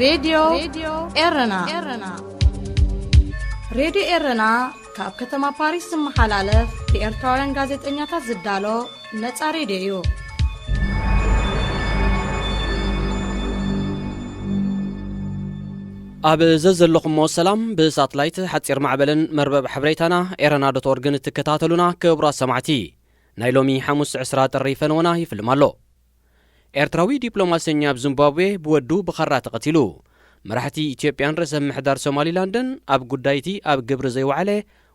ሬድዮ ኤረና። ሬድዮ ኤረና ካብ ከተማ ፓሪስ ዝመሓላለፍ ብኤርትራውያን ጋዜጠኛታት ዝዳሎ ነጻ ሬድዮ እዩ። ኣብ ዘዘለኹሞ ሰላም፣ ብሳትላይት፣ ሓጺር ማዕበልን መርበብ ሓበሬታና ኤረና ዶት ኦርግን እትከታተሉና ክቡራት ሰማዕቲ፣ ናይ ሎሚ ሓሙስ ዕስራ ጥሪ ፈነወና ይፍልም ኣሎ። ኤርትራዊ ዲፕሎማሰኛ ኣብ ዚምባብዌ ብወዱ ብኻራ ተቐቲሉ። መራሕቲ ኢትዮጵያን ርእሰ ምምሕዳር ሶማሊላንድን ኣብ ጉዳይቲ ኣብ ግብሪ ዘይወዓለ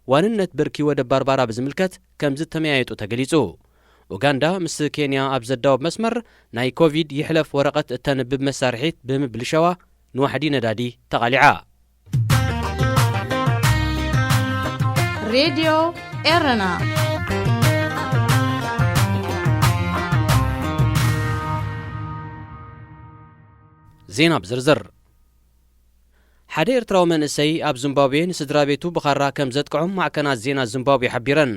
ዋንነት ብርኪ ወደብ ባርባራ ብዝምልከት ከም ዝተመያየጡ ተገሊጹ። ኡጋንዳ ምስ ኬንያ ኣብ ዘዳውብ መስመር ናይ ኮቪድ ይሕለፍ ወረቐት እተንብብ መሳርሒት ብምብልሻዋ ንዋሕዲ ነዳዲ ተቓሊዓ። ሬድዮ ኤረና። ዜና ብዝርዝር። ሓደ ኤርትራዊ መንእሰይ ኣብ ዚምባብዌ ንስድራ ቤቱ ብኻራ ከም ዘጥቅዖም ማዕከናት ዜና ዚምባብዌ ሓቢረን።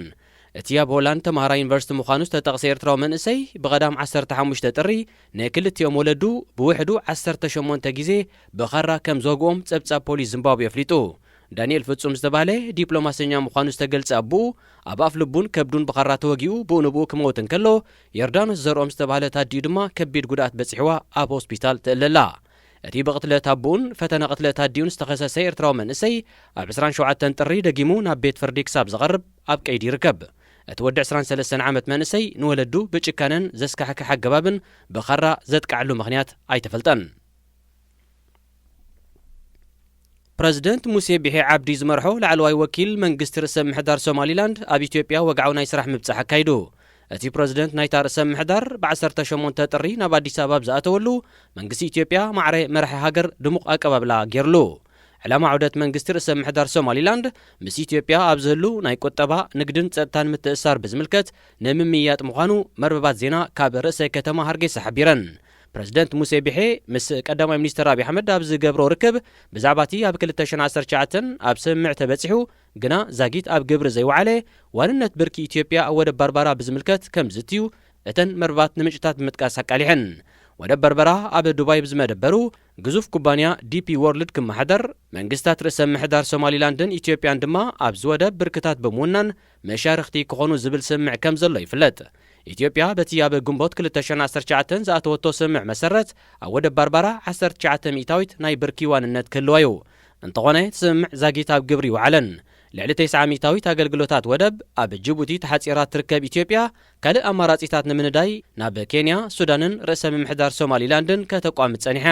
እቲ ኣብ ሆላንድ ተማሃራይ ዩኒቨርሲቲ ምዃኑ ዝተጠቕሰ ኤርትራዊ መንእሰይ፣ ብቐዳም ዓሰርተ ሓሙሽተ ጥሪ ንክልቲኦም ወለዱ ብውሕዱ ዓሰርተ ሸሞንተ ግዜ ብኻራ ከም ዝወግኦም ጸብጻብ ፖሊስ ዚምባብዌ ኣፍሊጡ። ዳንኤል ፍጹም ዝተባህለ ዲፕሎማሰኛ ምዃኑ ዝተገልጸ ኣቦኡ፣ ኣብ ኣፍ ልቡን ከብዱን ብኻራ ተወጊኡ ብኡ ንብኡ ክመውት እንከሎ፣ ዮርዳኖስ ዘርኦም ዝተባህለት ኣዲኡ ድማ ከቢድ ጉድኣት በጺሕዋ ኣብ ሆስፒታል ትእለላ። እቲ ብቕትለት ኣቦኡን ፈተነ ቅትለት ኣዲኡን ዝተኸሰሰ ኤርትራዊ መንእሰይ፣ ኣብ ዕስራን ሸውዓተን ጥሪ ደጊሙ ናብ ቤት ፍርዲ ክሳብ ዝቐርብ ኣብ ቀይዲ ይርከብ። እቲ ወዲ ዕስራን ሰለስተን ዓመት መንእሰይ ንወለዱ ብጭካነን ዘስካሕክሕ ኣገባብን ብኻራ ዘጥቅዓሉ ምኽንያት ኣይተፈልጠን። ፕረዚደንት ሙሴ ቢሒ ዓብዲ ዝመርሖ ላዕለዋይ ወኪል መንግስቲ ርእሰ ምምሕዳር ሶማሊላንድ ኣብ ኢትዮጵያ ወግዓዊ ናይ ስራሕ ምብጻሕ ኣካይዱ። እቲ ፕረዚደንት ናይታ ርእሰ ምምሕዳር ብ ዓሰርተ ሸሞንተ ጥሪ ናብ ኣዲስ ኣበባ ኣብ ዝኣተወሉ፣ መንግስቲ ኢትዮጵያ ማዕረ መራሒ ሃገር ድሙቕ ኣቀባብላ ገይርሉ። ዕላማ ዑደት መንግስቲ ርእሰ ምምሕዳር ሶማሊላንድ ምስ ኢትዮጵያ ኣብ ዝህሉ ናይ ቁጠባ፣ ንግድን ጸጥታን ምትእስሳር ብዝምልከት ንምምይያጥ ምዃኑ መርበባት ዜና ካብ ርእሰ ከተማ ሃርጌሳ ሓቢረን። ፕረዚደንት ሙሴ ቢሔ ምስ ቀዳማይ ሚኒስተር ኣብይ ኣሕመድ ኣብ ዝገብሮ ርክብ፣ ብዛዕባ እቲ ኣብ ክልተ ሽሕን ዓሰርተ ትሽዓተን ኣብ ስምምዕ ተበጺሑ፣ ግና ዛጊት ኣብ ግብሪ ዘይወዓለ ዋንነት ብርኪ ኢትዮጵያ ኣብ ወደብ ባርባራ ብዝምልከት ከም ዝዝትዩ እተን መርበባት ንምንጭታት ብምጥቃስ ኣቃሊሐን። ወደብ በርበራ ኣብ ዱባይ ብዝመደበሩ ግዙፍ ኩባንያ ዲፒ ዎርልድ ክመሓደር፣ መንግስታት ርእሰ ምምሕዳር ሶማሊላንድን ኢትዮጵያን ድማ ኣብዚ ወደብ ብርክታት ብምውናን መሻርኽቲ ክኾኑ ዝብል ስምምዕ ከም ዘሎ ይፍለጥ። ኢትዮጵያ በቲ ኣብ ግንቦት ክልተ ሽሕን ዓሰርተ ትሽዓተን ዝኣተወቶ ስምምዕ መሰረት፣ ኣብ ወደብ ባርባራ ዓሰርተ ትሽዓተ ሚእታዊት ናይ ብርኪ ዋንነት ክህልዋ እዩ። እንተኾነ፣ እቲ ስምምዕ ዛጊት ኣብ ግብሪ ይውዓለን። ልዕሊ ተስዓ ሚእታዊት ኣገልግሎታት ወደብ ኣብ ጅቡቲ ተሓጺራ እትርከብ ኢትዮጵያ፣ ካልእ ኣማራጺታት ንምንዳይ ናብ ኬንያ፣ ሱዳንን ርእሰ ምምሕዳር ሶማሊላንድን ከተቋምት ጸኒሓ።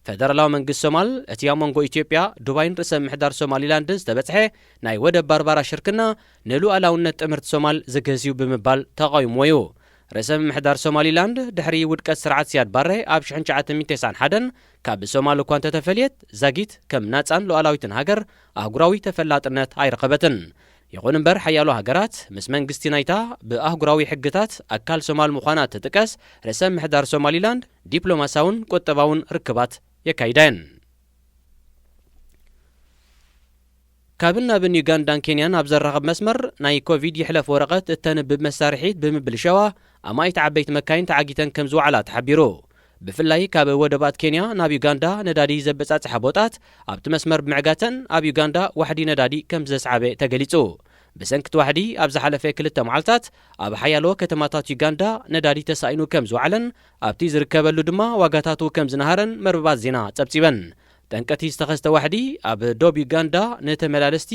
ፈደራላዊ መንግስቲ ሶማል፣ እቲ ኣብ መንጎ ኢትዮጵያ፣ ዱባይን ርእሰ ምምሕዳር ሶማሊላንድን ዝተበጽሐ ናይ ወደብ ባርባራ ሽርክና ንሉኣላውነት ጥምርቲ ሶማል ዝግህስ እዩ ብምባል ተቓዊምዎ እዩ። ርእሰ ምምሕዳር ሶማሊላንድ፣ ድሕሪ ውድቀት ስርዓት ሲያድ ባሬ ኣብ ሽሕን ትሽዓተ ሚእትን ተስዓን ሓደን ካብ ሶማል እኳ እንተተፈልየት፣ ዛጊት ከም ናጻን ሉኣላዊትን ሃገር ኣህጉራዊ ተፈላጥነት ኣይረኸበትን። ይኹን እምበር፣ ሓያሎ ሃገራት ምስ መንግስቲ ናይታ ብኣህጉራዊ ሕግታት ኣካል ሶማል ምዃና እትጥቀስ ርእሰ ምምሕዳር ሶማሊላንድ ዲፕሎማሳውን ቁጠባውን ርክባት የካይዳ እየን። ካብን ናብን ዩጋንዳን ኬንያን ኣብ ዘራኽብ መስመር ናይ ኮቪድ ይሕለፍ ወረቐት እተንብብ መሳርሒት ብምብልሻዋ ኣማኢት ዓበይቲ መካይን ተዓጊተን ከም ዝወዓላ ተሓቢሩ። ብፍላይ ካብ ወደባት ኬንያ ናብ ዩጋንዳ ነዳዲ ዘበጻጽሓ ቦጣት ኣብቲ መስመር ብምዕጋተን ኣብ ዩጋንዳ ዋሕዲ ነዳዲ ከም ዘስዓበ ተገሊጹ። ብሰንኪ እቲ ዋሕዲ ኣብ ዝሓለፈ ክልተ መዓልታት ኣብ ሓያሎ ከተማታት ዩጋንዳ ነዳዲ ተሳኢኑ ከም ዝወዓለን ኣብቲ ዝርከበሉ ድማ ዋጋታቱ ከም ዝነሃረን መርበባት ዜና ጸብጺበን። ጠንቀቲ ዝተኸስተ ዋሕዲ ኣብ ዶብ ዩጋንዳ ንተመላለስቲ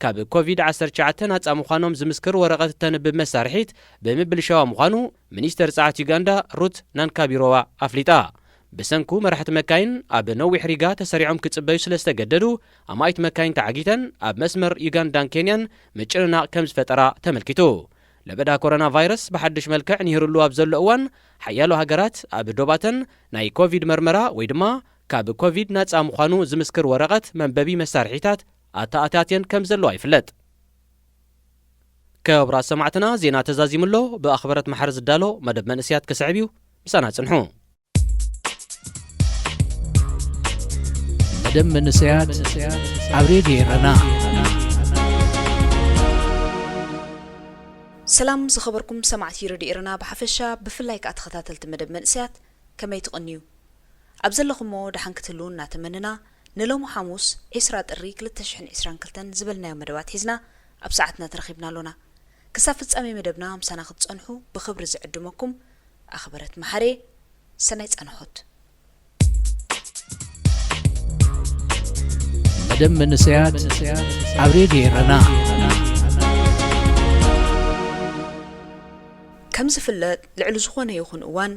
ካብ ኮቪድ ዓሰርተ ትሽዓተ ናጻ ምዃኖም ዝምስክር ወረቐት እተንብብ መሳርሒት ብምብልሻዋ ምዃኑ ሚኒስተር ጸዓት ዩጋንዳ ሩት ናንካቢሮዋ ኣፍሊጣ። ብሰንኩ መራሕቲ መካይን ኣብ ነዊሕ ሪጋ ተሰሪዖም ክጽበዩ ስለ ዝተገደዱ፣ ኣማኢት መካይን ተዓጊተን ኣብ መስመር ዩጋንዳን ኬንያን ምጭንናቕ ከም ዝፈጠራ ተመልኪቱ። ለበዳ ኮሮና ቫይረስ ብሓድሽ መልክዕ ንሂሩሉ ኣብ ዘሎ እዋን፣ ሓያሎ ሃገራት ኣብ ዶባተን ናይ ኮቪድ መርመራ ወይ ድማ ካብ ኮቪድ ናጻ ምዃኑ ዝምስክር ወረቐት መንበቢ መሳርሒታት ኣተኣታትየን ከም ዘለዋ ይፍለጥ። ክቡራት ሰማዕትና፣ ዜና ተዛዚሙ ኣሎ። ብኣኽበረት መሓሪ ዝዳሎ መደብ መንእስያት ክስዕብ እዩ። ምሳና ጽንሑ። መደብ መንእሰያት ኣብ ሬድዮ ኤረና። ሰላም ዝኸበርኩም ሰማዕቲ ሬድዮ ኤረና ብሓፈሻ፣ ብፍላይ ከኣ ተኸታተልቲ መደብ መንእሰያት፣ ከመይ ትቕንዩ? ኣብ ዘለኹሞ ደሓን ክትህልዉ እናተመንና፣ ንሎሚ ሓሙስ ዕስራ ጥሪ ክልተ ሽሕን ዕስራን ክልተን ዝበልናዮ መደባት ሒዝና ኣብ ሰዓትና ተረኺብና ኣሎና። ክሳብ ፍጻሜ መደብና ምሳና ክትጸንሑ ብኽብሪ ዝዕድመኩም ኣኽበረት መሓሬ። ሰናይ ጸንሖት። መደብ መንእሰያት ኣብ ሬድዮ ኤረና። ከም ዝፍለጥ፣ ልዕሊ ዝኾነ ይኹን እዋን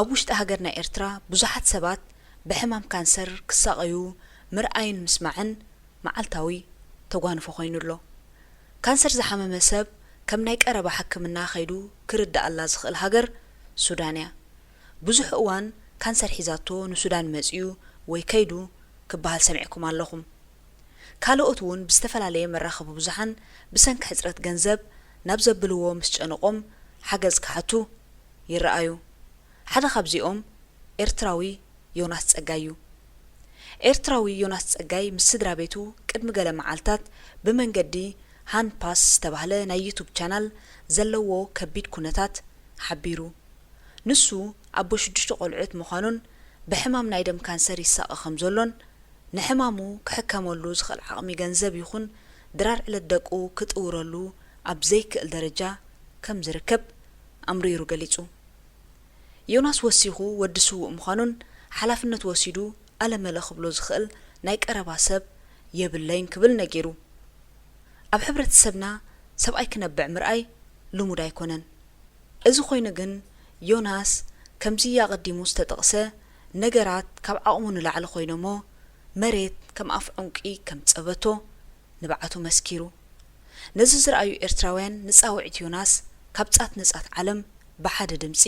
ኣብ ውሽጢ ሃገርና ኤርትራ ብዙሓት ሰባት ብሕማም ካንሰር ክሳቐዩ ምርኣይን ምስማዕን መዓልታዊ ተጓንፎ ኮይኑ ኣሎ። ካንሰር ዝሓመመ ሰብ ከም ናይ ቀረባ ሕክምና ከይዱ ክርድኣላ ዝኽእል ሃገር ሱዳን እያ። ብዙሕ እዋን ካንሰር ሒዛቶ ንሱዳን መጺኡ ወይ ከይዱ ክበሃል ሰሚዕኩም ኣለኹም። ካልኦት እውን ብዝተፈላለየ መራኸቢ ብዙሓን ብሰንኪ ሕጽረት ገንዘብ ናብ ዘብልዎ ምስ ጨነቖም ሓገዝ ክሓቱ ይረኣዩ። ሓደ ካብዚኦም ኤርትራዊ ዮናስ ጸጋይ እዩ። ኤርትራዊ ዮናስ ጸጋይ ምስ ስድራ ቤቱ ቅድሚ ገለ መዓልታት ብመንገዲ ሃንፓስ ዝተባህለ ናይ ዩቱብ ቻናል ዘለዎ ከቢድ ኩነታት ሓቢሩ። ንሱ ኣቦ ሽዱሽተ ቆልዑት ምዃኑን ብሕማም ናይ ደም ካንሰር ይሳቐ ከም ዘሎን ንሕማሙ ክሕከመሉ ዝኽእል ዓቕሚ ገንዘብ ይኹን ድራር ዕለት ደቁ ክጥውረሉ ኣብ ዘይክእል ደረጃ ከም ዝርከብ ኣምሪሩ ገሊጹ። ዮናስ ወሲኹ ወዲ ስዉእ ምዃኑን ሓላፍነት ወሲዱ ኣለመለ ክብሎ ዝኽእል ናይ ቀረባ ሰብ የብለይን ክብል ነጊሩ። ኣብ ሕብረተሰብና ሰብኣይ ክነብዕ ምርኣይ ልሙድ ኣይኮነን። እዚ ኮይኑ ግን ዮናስ ከምዚ ኣቐዲሙ ዝተጠቕሰ ነገራት ካብ ዓቕሙ ንላዕሊ ኮይኖሞ መሬት ከም ኣፍ ዑንቂ ከም ጸበቶ ንብዓቱ መስኪሩ። ነዚ ዝረኣዩ ኤርትራውያን ንጻውዒት ዮናስ ካብ ጻት ንጻት ዓለም ብሓደ ድምጺ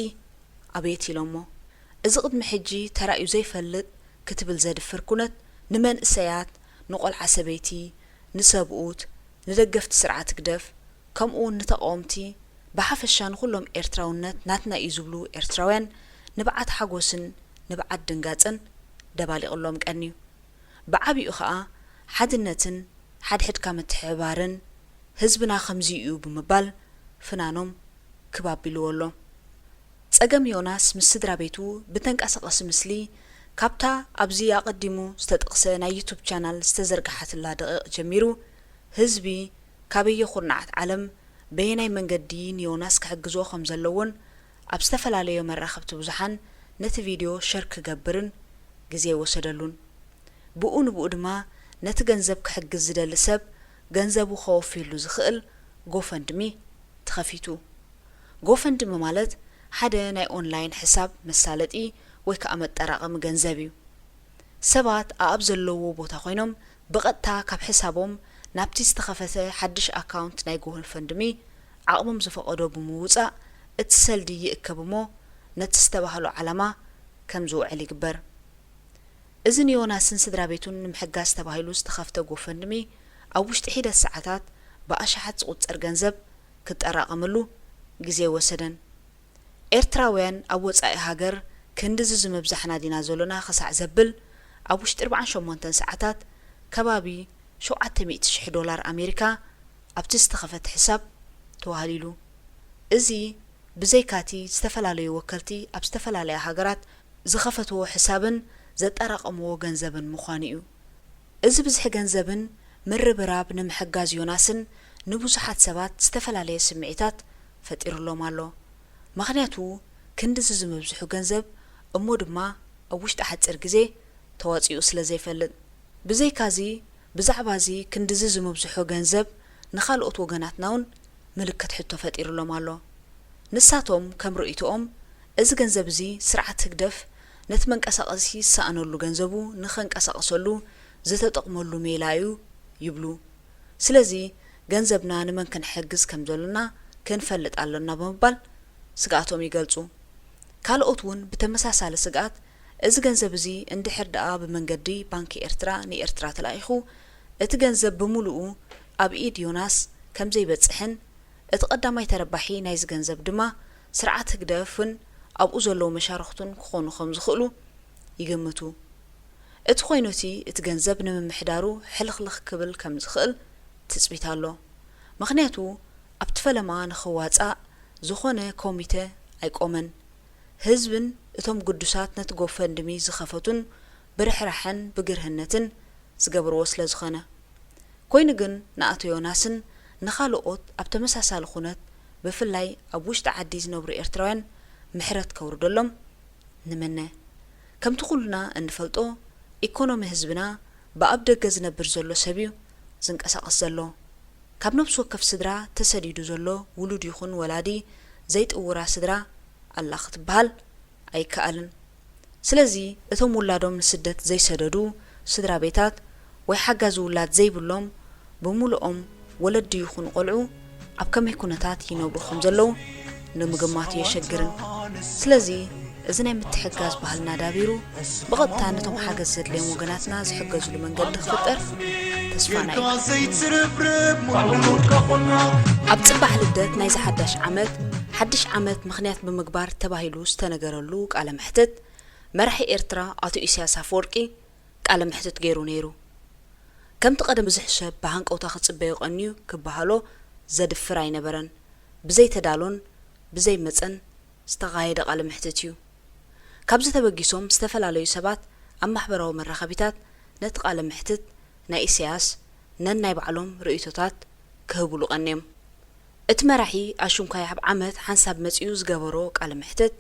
ኣቤት ኢሎሞ። እዚ ቅድሚ ሕጂ ተራእዩ ዘይፈልጥ ክትብል ዘድፍር ኩነት ንመንእሰያት፣ ንቆልዓ ሰበይቲ፣ ንሰብኡት፣ ንደገፍቲ ስርዓት ህግደፍ፣ ከምኡውን ንተቓወምቲ፣ ብሓፈሻ ንኹሎም ኤርትራውነት ናትና እዩ ዝብሉ ኤርትራውያን ንብዓት ሓጎስን ንብዓት ድንጋጸን ደባሊቕሎም ቀንዩ። ብዓቢኡ ኸኣ ሓድነትን ሓድሕድካ ምትሕብባርን ህዝብና ከምዚ እዩ ብምባል ፍናኖም ክብ ኣቢልዎ ኣሎ። ጸገም ዮናስ ምስ ስድራ ቤቱ ብተንቀሳቐሲ ምስሊ ካብታ ኣብዚ ኣቐዲሙ ዝተጠቕሰ ናይ ዩቱብ ቻናል ዝተዘርግሓትላ ደቂቕ ጀሚሩ ህዝቢ ካበየ ኩርናዓት ዓለም በየናይ መንገዲ ንዮናስ ክሕግዞ ከም ዘለዎን ኣብ ዝተፈላለዮ መራኸብቲ ብዙሓን ነቲ ቪድዮ ሸር ክገብርን ግዜ ኣይወሰደሉን። ብኡ ንብኡ ድማ ነቲ ገንዘብ ክሕግዝ ዝደሊ ሰብ ገንዘቡ ከወፍየሉ ዝኽእል ጎፈንድሚ ተኸፊቱ። ጎፈንድሚ ማለት ሓደ ናይ ኦንላይን ሕሳብ መሳለጢ ወይ ከኣ መጠራቐሚ ገንዘብ እዩ። ሰባት ኣኣብ ዘለውዎ ቦታ ኮይኖም ብቐጥታ ካብ ሕሳቦም ናብቲ ዝተኸፈተ ሓድሽ ኣካውንት ናይ ጎፈንድሚ ዓቕሞም ዝፈቐዶ ብምውጻእ እቲ ሰልዲ ይእከብ እሞ ነቲ ዝተባህሎ ዓላማ ከም ዝውዕል ይግበር። እዚ ንዮናስን ስድራ ቤቱን ንምሕጋዝ ተባሂሉ ዝተኸፍተ ጎፈንድሚ ኣብ ውሽጢ ሒደት ሰዓታት ብኣሽሓት ዝቑጸር ገንዘብ ክጠራቐመሉ ግዜ ኣይወሰደን። ኤርትራውያን ኣብ ወጻኢ ሃገር ክንድዚ ዝምብዛሕና ዲና ዘሎና ክሳዕ ዘብል ኣብ ውሽጢ ኣርብዓን ሸሞንተን ሰዓታት ከባቢ ሸውዓተ ሚእቲ ሽሕ ዶላር ኣሜሪካ ኣብቲ ዝተኸፈተ ሕሳብ ተዋህሊሉ። እዚ ብዘይካቲ ዝተፈላለዩ ወከልቲ ኣብ ዝተፈላለያ ሃገራት ዝኸፈትዎ ሕሳብን ዘጠራቐምዎ ገንዘብን ምዃኑ እዩ። እዚ ብዝሒ ገንዘብን ምርብራብ ንምሕጋዝ ዮናስን ንብዙሓት ሰባት ዝተፈላለየ ስምዒታት ፈጢሩሎም ኣሎ። ምኽንያቱ ክንድዚ ዝምብዝሑ ገንዘብ እሞ ድማ ኣብ ውሽጢ ሓጺር ግዜ ተዋጺኡ ስለ ዘይፈልጥ። ብዘይካዚ ብዛዕባ እዚ ክንድዚ ዝምብዝሑ ገንዘብ ንኻልኦት ወገናትና እውን ምልክት ሕቶ ፈጢሩሎም ኣሎ። ንሳቶም ከም ርእይቶኦም እዚ ገንዘብ እዚ ስርዓት ህግደፍ ነቲ መንቀሳቐሲ ዝሰኣነሉ ገንዘቡ ንኸንቀሳቕሰሉ ዝተጠቕመሉ ሜላ እዩ ይብሉ። ስለዚ ገንዘብና ንመን ክንሕግዝ ከም ዘሎና ክንፈልጥ ኣሎና ብምባል ስግኣቶም ይገልጹ። ካልኦት እውን ብተመሳሳሊ ስግኣት እዚ ገንዘብ እዚ እንድሕር ደኣ ብመንገዲ ባንኪ ኤርትራ ንኤርትራ ተላኢኹ እቲ ገንዘብ ብምሉኡ ኣብ ኢድ ዮናስ ከም ዘይበጽሕን እቲ ቀዳማይ ተረባሒ ናይዚ ገንዘብ ድማ ስርዓት ህግደፍን ኣብኡ ዘለዉ መሻርኽቱን ክኾኑ ከም ዝኽእሉ ይግምቱ። እቲ ኮይኑ እቲ እቲ ገንዘብ ንምምሕዳሩ ሕልኽልኽ ክብል ከም ዝኽእል ትጽቢት ኣሎ። ምኽንያቱ ኣብቲ ፈለማ ንኽዋጻእ ዝኾነ ኮሚተ ኣይቆመን። ህዝብን እቶም ግዱሳት ነቲ ጎፈንድሚ ዝኸፈቱን ብርሕራሐን ብግርህነትን ዝገብርዎ ስለ ዝኾነ። ኮይኑ ግን ንኣቶ ዮናስን ንኻልኦት ኣብ ተመሳሳሊ ኩነት ብፍላይ ኣብ ውሽጢ ዓዲ ዝነብሩ ኤርትራውያን ምሕረት ከውርደሎም ንምነ። ከምቲ ኩልና እንፈልጦ ኢኮኖሚ ህዝብና ብኣብ ደገ ዝነብር ዘሎ ሰብ እዩ ዝንቀሳቐስ ዘሎ። ካብ ነፍሲ ወከፍ ስድራ ተሰዲዱ ዘሎ ውሉድ ይኹን ወላዲ ዘይጥውራ ስድራ ኣላ ክትበሃል ኣይከኣልን። ስለዚ እቶም ውላዶም ንስደት ዘይሰደዱ ስድራ ቤታት ወይ ሓጋዚ ውላድ ዘይብሎም ብምሉኦም ወለዲ ይኹኑ ቆልዑ ኣብ ከመይ ኩነታት ይነብሩ ከም ዘለዉ ንምግማቱ የሸግርን። ስለዚ እዚ ናይ ምትሕግጋዝ ባህልና ዳቢሩ ብቐጥታ ነቶም ሓገዝ ዘድልዮም ወገናትና ዝሕገዝሉ መንገዲ ክፍጠር ተስፋና እዩ። ኣብ ጽባሕ ልደት ናይዚ ሓዳሽ ዓመት ሓድሽ ዓመት ምኽንያት ብምግባር ተባሂሉ ዝተነገረሉ ቃለ መሕትት መራሒ ኤርትራ ኣቶ ኢሳያስ ኣፈወርቂ ቃለ መሕትት ገይሩ ነይሩ። ከምቲ ቀደም ብዙሕ ሰብ ብሃንቀውታ ክጽበዮ ቀንዩ ክበሃሎ ዘድፍር ኣይነበረን። ብዘይ ተዳሎን ብዘይ መጸን ዝተኻየደ ቃለ መሕትት እዩ። ካብዚ ተበጊሶም ዝተፈላለዩ ሰባት ኣብ ማሕበራዊ መራኸቢታት ነቲ ቃለ መሕትት ናይ ኢሳያስ ነናይ ባዕሎም ርእይቶታት ክህብሉ ቀንዮም። እቲ መራሒ ኣሽንኳይ ኣብ ዓመት ሓንሳብ መጺኡ ዝገበሮ ቃለ መሕትት፣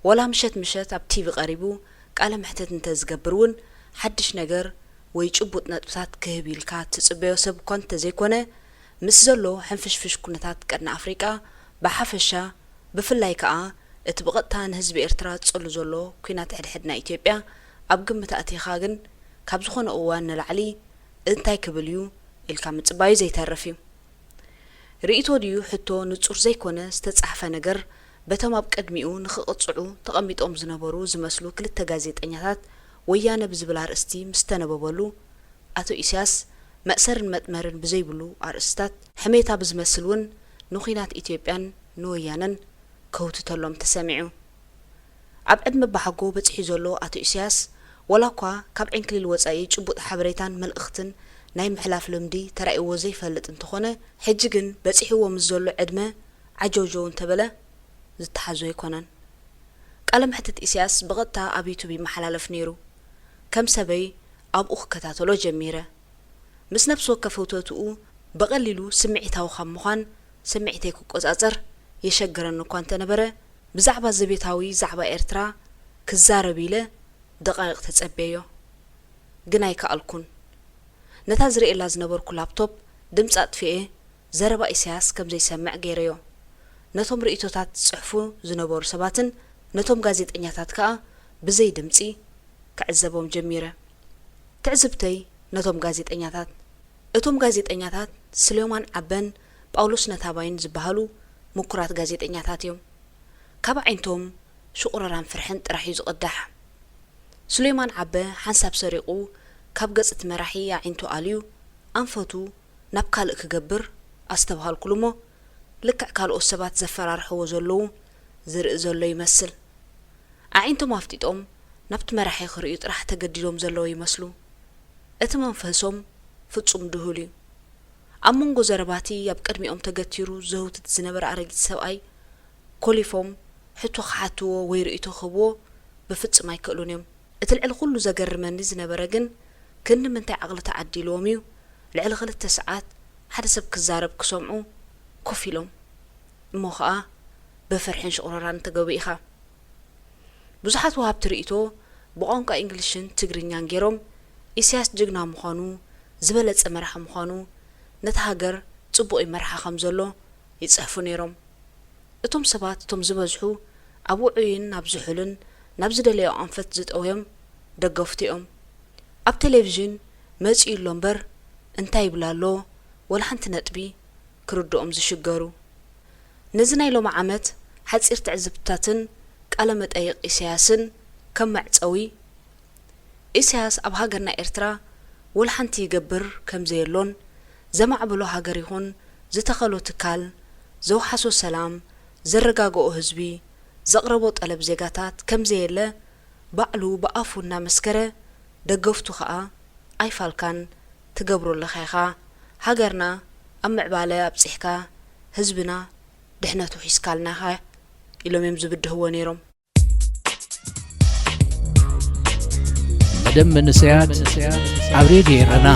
ወላ ምሸት ምሸት ኣብ ቲቪ ቀሪቡ ቃለ መሕትት እንተ ዝገብር እውን ሓድሽ ነገር ወይ ጭቡጥ ነጥብታት ክህብ ኢልካ ትጽበዮ ሰብ እኳ እንተዘይኮነ፣ ምስ ዘሎ ሕንፍሽፍሽ ኩነታት ቀርኒ ኣፍሪቃ ብሓፈሻ፣ ብፍላይ ከኣ እቲ ብቐጥታ ንህዝቢ ኤርትራ ዝጸሉ ዘሎ ኲናት ሕድሕድ ናይ ኢትዮጵያ ኣብ ግምት ኣእቲኻ ግን ካብ ዝኾነ እዋን ንላዕሊ እንታይ ክብል እዩ ኢልካ ምጽባዩ ዘይተርፍ እዩ። ርእይቶ ድዩ ሕቶ ንጹር ዘይኮነ ዝተጻሕፈ ነገር በቶም ኣብ ቅድሚኡ ንኽቕጽዑ ተቐሚጦም ዝነበሩ ዝመስሉ ክልተ ጋዜጠኛታት ወያነ ብዝብል ኣርእስቲ ምስ ተነበበሉ ኣቶ ኢሳያስ መእሰርን መጥመርን ብዘይብሉ ኣርእስትታት ሕሜታ ብዝመስል እውን ንኲናት ኢትዮጵያን ንወያነን ከውትተሎም ተሰሚዑ። ኣብ ዕድመ ኣባሓጎ በጺሑ ዘሎ ኣቶ ኢሳያስ ዋላ እኳ ካብ ዕንክሊል ወጻኢ ጭቡጥ ሓበሬታን መልእኽትን ናይ ምሕላፍ ልምዲ ተራእይዎ ዘይፈልጥ እንተኾነ፣ ሕጂ ግን በጺሕዎ ምስ ዘሎ ዕድመ ዓጀውጀው እንተበለ ዝተሓዞ ኣይኮነን። ቃለ መሕትት ኢሳያስ ብቐጥታ ኣብ ዩቱብ ይመሓላለፍ ነይሩ። ከም ሰበይ ኣብኡ ክከታተሎ ጀሚረ። ምስ ነፍሲ ወከፍ ህውተትኡ ብቐሊሉ ስምዒታዊ ካብ ምዃን ስምዒተይ ክቆጻጸር የሸግረኒ እኳ እንተነበረ፣ ብዛዕባ ዘቤታዊ ዛዕባ ኤርትራ ክዛረብ ኢለ ደቓይቕ ተጸብየዮ። ግን ኣይከኣልኩን። ነታ ዝርእየላ ዝነበርኩ ላፕቶፕ ድምጺ ኣጥፊኤ ዘረባ ኢሳያስ ከም ዘይሰምዕ ገይረዮ። ነቶም ርእይቶታት ዝጽሕፉ ዝነበሩ ሰባትን ነቶም ጋዜጠኛታት ከኣ ብዘይ ድምጺ ክዕዘቦም ጀሚረ። ትዕዝብተይ ነቶም ጋዜጠኛታት። እቶም ጋዜጠኛታት ስሌማን ዓበን ጳውሎስ ነታባይን ዝበሃሉ ምኩራት ጋዜጠኛታት እዮም። ካብ ኣዒንቶም ሽቑረራን ፍርሕን ጥራሕ እዩ ዝቕዳሕ። ስሌማን ዓበ ሓንሳብ ሰሪቑ ካብ ገጽ እቲ መራሒ ኣዒንቱ ኣልዩ ኣንፈቱ ናብ ካልእ ክገብር ኣስተብሃልኩሉ እሞ፣ ልክዕ ካልኦት ሰባት ዘፈራርሕዎ ዘለዉ ዝርኢ ዘሎ ይመስል። ኣዒንቶም ኣፍጢጦም ናብቲ መራሒ ክርእዩ ጥራሕ ተገዲዶም ዘለዉ ይመስሉ። እቲ መንፈሶም ፍጹም ድሁል እዩ። ኣብ መንጎ ዘረባቲ ኣብ ቅድሚኦም ተገቲሩ ዘህውትት ዝነበረ ኣረጊት ሰብኣይ ኮሊፎም ሕቶ ክሓትዎ ወይ ርእይቶ ክህብዎ ብፍጹም ኣይክእሉን እዮም። እቲ ልዕሊ ኩሉ ዘገርመኒ ዝነበረ ግን፣ ክንዲ ምንታይ ዓቕሊ ተዓዲልዎም እዩ ልዕሊ ክልተ ሰዓት ሓደ ሰብ ክዛረብ ክሰምዑ ኮፍ ኢሎም? እሞ ኸኣ ብፍርሕን ሽቑረራን ተገቢእኻ። ብዙሓት ወሃብቲ ርእይቶ ብቋንቋ ኢንግሊሽን ትግርኛን ገይሮም፣ ኢሳያስ ጅግና ምዃኑ፣ ዝበለጸ መራሒ ምዃኑ፣ ነታ ሃገር ጽቡቕ ይመርሓ ከም ዘሎ ይጽሕፉ ነይሮም። እቶም ሰባት እቶም ዝበዝሑ ኣብ ውዑይን ኣብ ዝሑልን ናብ ዝደለዮ ኣንፈት ዝጠውዮም ደገፍቱ እዮም። ኣብ ቴሌቪዥን መጺኡ ኣሎ እምበር እንታይ ይብል ኣሎ ወላ ሓንቲ ነጥቢ ክርድኦም ዝሽገሩ። ነዚ ናይ ሎሚ ዓመት ሓጺር ትዕዝብትታትን ቃለ መጠይቕ ኢሳያስን ከም መዕጸዊ፣ ኢሳያስ ኣብ ሃገርና ኤርትራ ወላ ሓንቲ ይገብር ከም ዘየሎን፣ ዘማዕበሎ ሃገር ይኹን ዝተኸሎ ትካል፣ ዘውሓሶ ሰላም፣ ዘረጋግኦ ህዝቢ፣ ዘቕረቦ ጠለብ ዜጋታት ከም ዘየለ ባዕሉ ብኣፉ እናመስከረ፣ ደገፍቱ ኸኣ ኣይፋልካን፣ ትገብሮ ኣለኻ ኢኻ፣ ሃገርና ኣብ ምዕባለ ኣብጺሕካ፣ ህዝብና ድሕነቱ ሒዝካልና ኢኻ ኢሎም እዮም ዝብድህዎ ነይሮም። ደም መንእሰያት ኣብ ሬድዮ ኤረና።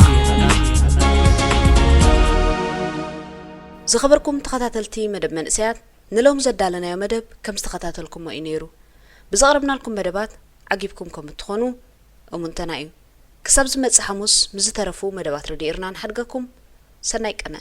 ዝኸበርኩም ተኸታተልቲ መደብ መንእሰያት፣ ንሎም ዘዳለናዮ መደብ ከም ዝተኸታተልኩሞ እዩ ነይሩ። ብዘቕረብናልኩም መደባት ዓጊብኩም ከም እትኾኑ እሙንተና እዩ። ክሳብ ዝመጽእ ሓሙስ ምስ ዝተረፉ መደባት ሬድዮ ኤረና ንሓድገኩም። ሰናይ ቅነ።